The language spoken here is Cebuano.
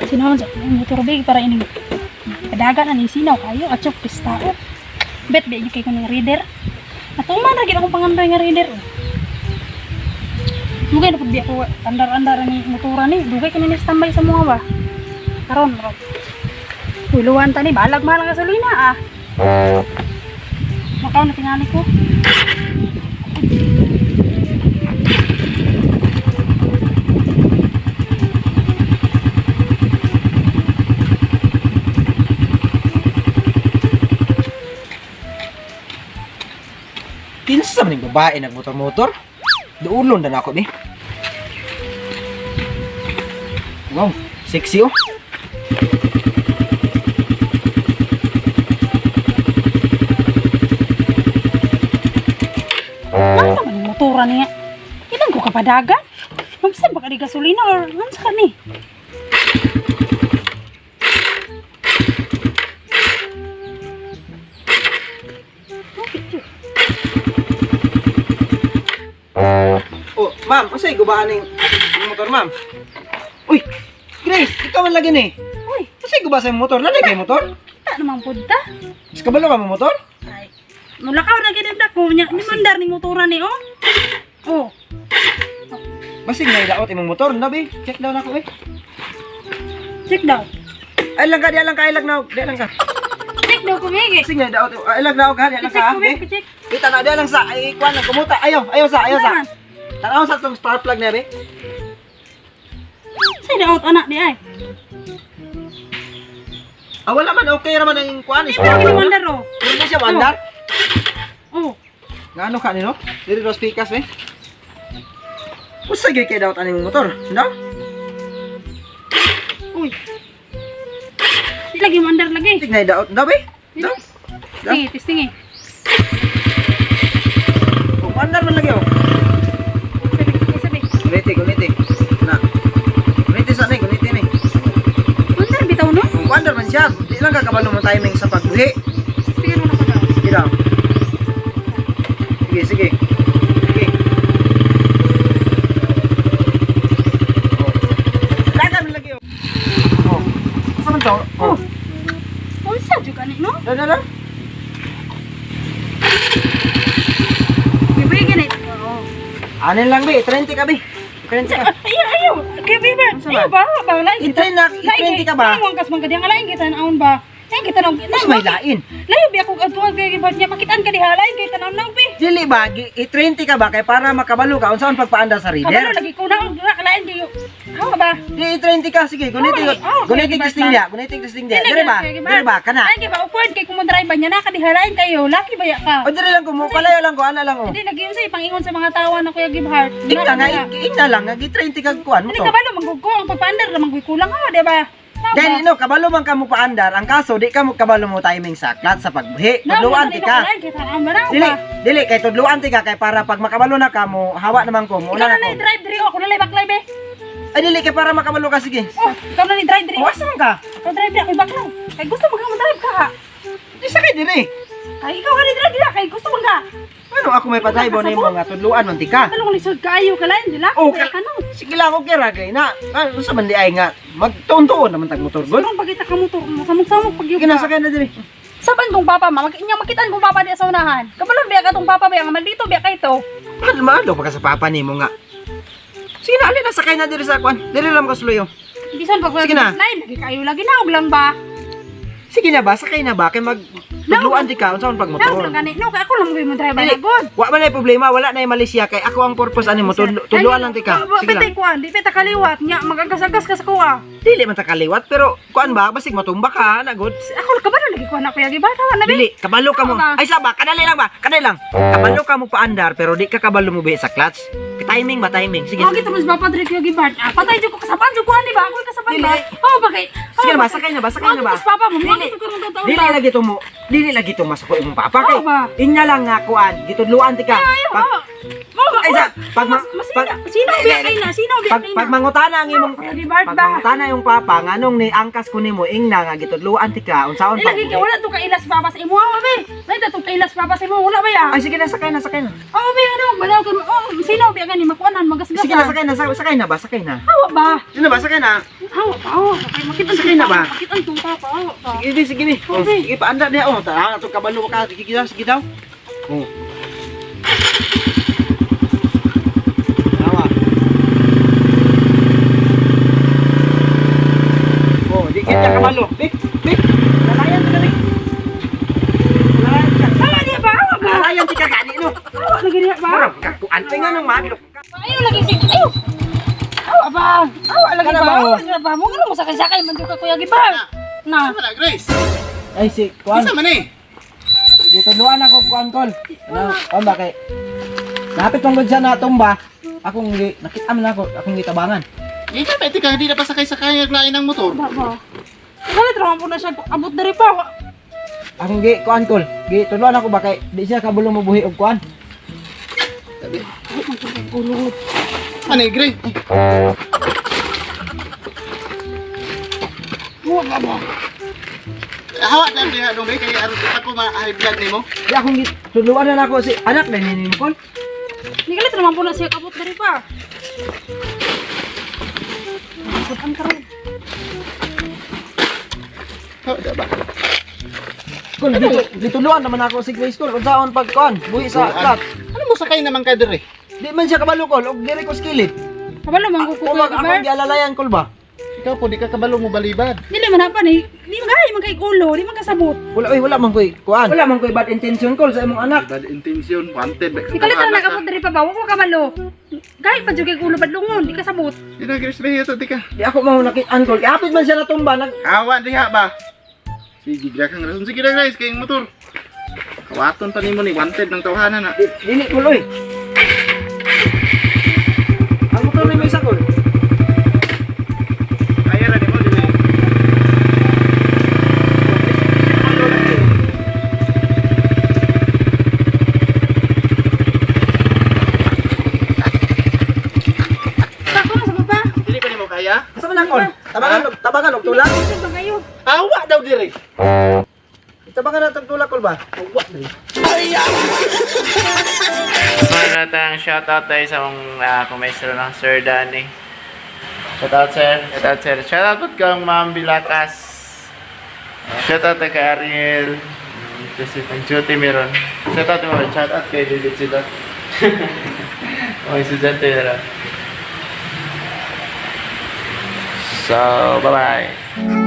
Sino man sa motor big para ining padagan ani sinaw kayo atsok pistao. Bet ba kay kuning reader. Natuman ra gid akong pangandoy nga reader. Oh. Dugay na pud biya ko andar-andar ni motora ni. Dugay kini ni standby sa mga ba. Karon ro. Uy, luwan ta ni balag mahal ang gasolina ah. Makaw na tingali ko. Kinsa man ning babae nagmotor-motor? Duulon na nako bi. Wow, sexy oh. Ano naman yung motora niya? Ilan ko kapadagan? Mamsan ba ka di gasolina or ano sa ni? Oh, ma'am, unsay gubaan ning motor, ma'am? Uy, Grace, ikaw man lagi ni. Uy, Unsay guba sa imong motor? Nanay kay motor? kita naman pud ta. Sa kabalo ka mo motor? Ay, mulakaw na gid ko niya. Ni mandar ni motora ni oh. Oh, Basig na ilaot imong motor, na bi. Check daw nako eh. Check daw. Ay lang ka, di lang ka, ay lang na, di lang ka. Check daw kumigi. Basig na ilaot, ay lang na ka, di lang Check ka. kumigi, Bi. check. Kita na di lang sa ay kuan lang kumuta. Ayo, ayo sa, ayo sa. Naman. Tanaw sa tong spark plug na bi. Say daw anak di ay. Ah, wala man okay ra man ang kuan. Di pero gini mandar oh. Hindi siya mandar. Oh, Ngano ka nino? Diri dos pikas eh. Usa gyud kay daot aning motor, no? Uy. Di lagi mandar lagi. Tignan daot daw be. Daw. Testing, testing eh. Kung andar man lagi oh. Sabi, sabi. Guniti, guniti. Na. Guniti sa ni, guniti ni. Mandar bitaw no? Kung andar man siya, di lang ka kabalo mo timing sa pagbuhi. Sige mo na ko daw. Sige daw. Sige, sige. Sige. Oh. Dagan man lagi oh. Oh. Asa man to? Oh. Unsa jud ani no? Da da da. Bibigyan gani. Oo. Anin lang be, 30 ka be. 30 ka. Ayo, ayo. Kay Bieber. Unsa Ayo ba? ba? Ba lain kita. I-train na, i-train ka ba? Lain wangkas man ka diyan lain kita naon ba? Lain kita naon. Mas may lain. Layo bi ako adtuan kay gibat niya makitaan ka diha lain kay tanan nang bi. Dili ba, i-20 ka ba kay para makabalo ka unsaon pagpaandar sa Kabalo reader? lagi ko naon dira lain kayo. Hawa ba? Di i-20 ka sige, guniti Oh, guniti kaya testing gibat dia, guniti testing dia. Dire ba? Dire ba kana? Ay ba awkward kay kung mo drive ba niya na ka diha lain kayo. Laki ba ya ka? O dire lang ko mo palayo lang ko ana lang oh. Hindi lagi unsay pangingon sa mga tawa na Kuya Gibhart. Ingna nga ingna lang nga gi-20 ka kuan mo Hindi to. kabalo manggug ko ang pagpaandar ra mangguy kulang ha, di ba? Tama ba? Dahil no, kabalo man ka mo paandar, ang kaso di ka mo kabalo mo timing sa clutch sa pagbuhi. Tudluan ti ka. Lain kay tanan ba na? Dili, dili kay tudluan ti ka kay para pag makabalo na ka mo hawa naman ko, mo Ikaw una na na ko. ni drive diri ako na lay baklay be. Ay dili kay para makabalo ka sige. Oh, ikaw na ni drive diri. O asa man ka? Ikaw drive diri ako baklay. Kay gusto mo ka mo drive ka ha. Di sa kay diri. Kay ikaw ka ni drive diri kay gusto mo ka. Ano ako may padrive nimo nga tudluan man ti ka. Kalong lisod kaayo ka lain dila. Oh, ka no. Sige lang, okay ra kay na. Ah, unsa man di ay nga magtuon-tuon naman tag motor gud. Karong pagita ka motor mo samok-samok pag Sige na sakay na diri. Saban kong papa ma, inyang makitaan kong papa di sa unahan. Kabalon biya ka tong papa biya nga maldito biya kay to. Mahal mahal pa ka sa papa nimo nga. Sige na, alin na sakay na diri sa kwan. Diri lang ka suloy. Oh. Bisan pag Sige na. Lain lagi kayo lagi naog lang ba? Sige na ba, sakay na ba kay mag tudluan di ka unsa man pag Naog motor. lang gani. No, kay ako lang mo drive Dili. na god. Wa man na problema, wala na Malaysia kay ako ang purpose ani mo tudluan lang ti ka. Sige Sige lang. kuan, di pita kaliwat nya magagas-agas ka sa kuha. Dili man ta kaliwat pero kuan ba basig matumba ka na good. Ako kabalo lagi kuan ako yagi ba tawa na bi. Dili, kabalo ka mo. Tama ba? Ay saba, kadali lang ba? Kadali lang. Kabalo ka mo paandar pero di ka kabalo mo bihi sa clutch. Timing ba timing? Sige. Oh, kita mas papa diri kuya gibat. Ah, patay jud ko kasaban jud kuan di ba? Ako kasaban Dili. ba? Oh, bagay. Sige na ba, sakay na ba, sakay na ba? Mas papa mo, mo Dili. ko karon taon Dili ba? lagi to mo. Dili lagi to masako imong papa kay. Oo ba? Inya lang nga kuan, gitudluan ti ka. Ayo, Pag- oh. Mo Oh, Ay, sa, pag, ma, Masina, pag, sino biya kay na? Sino biya pag, kay na? pag mangutana ang imong Kuya Gibart pag ba? mangutana yung papa nganong ni angkas ko nimo ingna nga gitudloan ti ka unsaon Ay, lagi kay wala to kailas papa sa imo, be. Ay, to kailas papa sa imo, wala ba ya? Ay, sige na, sakay na, sakay na. Oo, be, ano, balaw kay oh, sino biya gani makuanan magasgasan. Sige na, sakay na, sakay, sakay na ba, sakay na. Hawa ba? Sige na ba, sakay na. Hawa pa, hawa pa. Kay makita Sakay na ba? Makita ang tungka pa, hawa pa. Sige, di, sige ni. Oh, Okay. sige, paanda niya. Oh, tara, atong kabalo ka. Sige daw, sige daw. Oh. Tawa. Oh, di kita kabalo. Bik, bik. Lalayan ka bik. Lalayan ka. Hawa niya ba? Hawa ba? Lalayan ti ka gani no. Hawa lagi niya ba? Murag ka kuan nga nang madlok ka. Ayo lagi si ayo. Hawa ba? Hawa lagi Kana ba? ba, oh? Hawa na ba? Mo ngano mo sakay-sakay man jud ka, Kuya Gibart. Na. Wala, Grace. Ay si kuan. Isa man eh. Gitudloan ako kuan kol. Ano, kuan ba kay Napit man gud siya na tumba. Akong gi nakita man ako, akong gitabangan. Ika, pwede ka, hindi na pa sakay-sakay naglain ng motor. Ba ba. Galit ra man po na siya abot diri pa. Akong gi kuan kol. Gitudloan ako ba kay di siya kabalo mabuhi og kuan. Ano eh, Grace? Hawa ba ba? Hawa na diha dong, kaya aron pa ko ma-high blood nimo. Di akong gitudloan na nako si anak na ni mo kol. Ni galit ra man po na siya abot diri pa. Ang karon. Hawa na ba? Kol dito gitudloan naman ako si Grace kol unsaon pag kuan buhi sa flat. Ano mo sakay naman ka dire? Di man siya kabalo kol og diri ko sa kilid. Kabalo man ko, Kuya Kumag akong Gibart. gialalayan kol ba. Ikaw po, di ka kabalo mo balibad. Dili man pa ni. Di man gay man kay ulo, di man kasabot. Wala oy, wala man koy kuan. Wala man koy bad intention kol sa imong anak. Bad intention, wanted. Di kalit ra nakabot diri pa ba? Wa ko kabalo. Gay pa jud kay ulo badlungon, di kasabot. Di na, Grace, may ito, di ka. Di ako mao nakitaan kol. Kay hapit man siya natumba nag Hawa diha ba? Sige, gira kang rason. Sige na, Grace, kayong motor. Kawaton pa nimo ni wanted ng tawhanan na. Di- Dili kol oy. Ang motor ni may isa kol. Kaya ra nimo dili. Tako na sa baba. Dili pa nimo kaya? Asa man ang kol? Tabangan og tabangan og tulak. Sa ba kayo? Hawa daw dire. Tabangan na tong tulak kol ba? Hawa dire. Meron tayong shoutout tayo sa mga kumaestro ng Sir Danny. Shoutout sir. Shoutout sir. Shoutout po kang Ma'am Bilakas. Shoutout kay Ariel. Kasi nag-duty meron. Shoutout mo. Shoutout kay Lilith sila. Okay, estudyante meron. So, bye-bye.